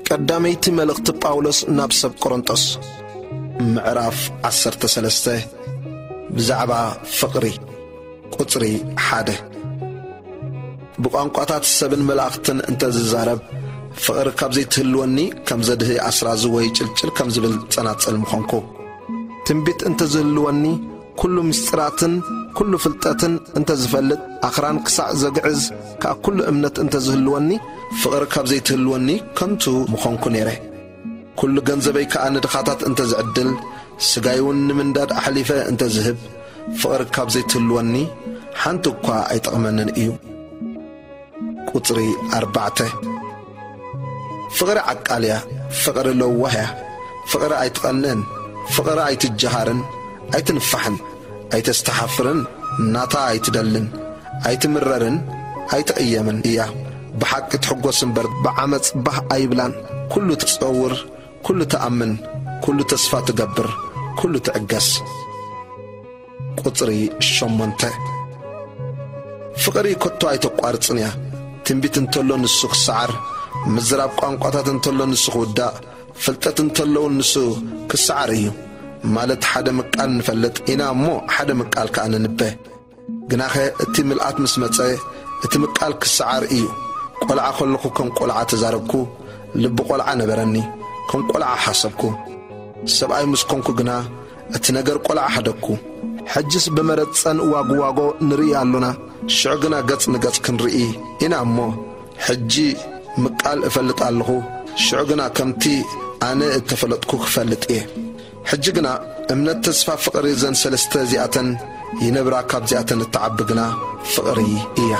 ቀዳመይቲ መልእኽቲ ጳውሎስ ናብ ሰብ ቆሮንጦስ፣ ምዕራፍ ዓሰርተ ሰለስተ፣ ብዛዕባ ፍቕሪ። ቁጽሪ ሓደ። ብቋንቋታት ሰብን መላእኽትን እንተ ዝዛረብ፣ ፍቕሪ ካብ ዘይትህልወኒ፣ ከም ዘድህይ ኣስራዚ ወይ ጭልጭል ከም ዝብል ጸናጽል ምኾንኩ። ትንቢት እንተ ዝህልወኒ፣ ኩሉ ምስጢራትን ኩሉ ፍልጠትን እንተ ዝፈልጥ፣ ኣኽራን ክሳዕ ዘግዕዝ ከኣ ኩሉ እምነት እንተ ዝህልወኒ፣ ፍቕሪ ካብ ዘይትህልወኒ ከንቱ ምኾንኩ ነይረ። ኩሉ ገንዘበይ ከኣ ንድኻታት እንተ ዝዕድል፣ ስጋይ እውን ንምንዳድ ኣሕሊፈ እንተ ዝህብ፣ ፍቕሪ ካብ ዘይትህልወኒ ሓንቲ እኳ ኣይጠቕመንን እዩ። ቁጽሪ ኣርባዕተ። ፍቕሪ ዓቃል እያ፣ ፍቕሪ ለዋህ እያ፣ ፍቕሪ ኣይትቐንእን፣ ፍቕሪ ኣይትጀሃርን፣ ኣይትንፋሕን፣ ኣይተስተሓፍርን፣ ናታ ኣይትደልን፣ ኣይትምረርን፣ ኣይትቕየምን እያ። ብሓቂ ትሕጎስ እምበር ብዓመጽ ባህ ኣይብላን። ኩሉ ትጸውር፣ ኩሉ ትኣምን፣ ኩሉ ተስፋ ትገብር፣ ኩሉ ትዕገስ። ቁጽሪ ሸሞንተ። ፍቕሪ ከቶ ኣይተቋርጽን እያ። ትንቢት እንተሎ ንሱ ክሰዓር፣ ምዝራብ ቋንቋታት እንተሎ ንሱ ክውዳእ፣ ፍልጠት እንተሎ እውን ንሱ ክሰዓር እዩ። ማለት ሓደ ምቃል ንፈልጥ ኢና እሞ ሓደ ምቃል ከኣ ንንበ። ግናኸ እቲ ምልኣት ምስ መጸ፣ እቲ ምቃል ክሰዓር እዩ። ቆልዓ ከለኹ ከም ቆልዓ ተዛረብኩ፣ ልቢ ቆልዓ ነበረኒ፣ ከም ቆልዓ ሓሰብኩ። ሰብኣይ ምስ ኮንኩ ግና እቲ ነገር ቆልዓ ሓደግኩ። ሕጅስ ብመረጸን ዋጉ ዋጎ ንርኢ ኣሎና፣ ሽዑ ግና ገጽ ንገጽ ክንርኢ ኢና እሞ፣ ሕጂ ምቃል እፈልጥ ኣለኹ፣ ሽዑ ግና ከምቲ ኣነ እተፈለጥኩ ክፈልጥ እየ። ሕጂ ግና እምነት፣ ተስፋ፣ ፍቕሪ፣ እዘን ሰለስተ እዚኣተን ይነብራ፣ ካብዚኣተን እትዓቢ ግና ፍቕሪ እያ።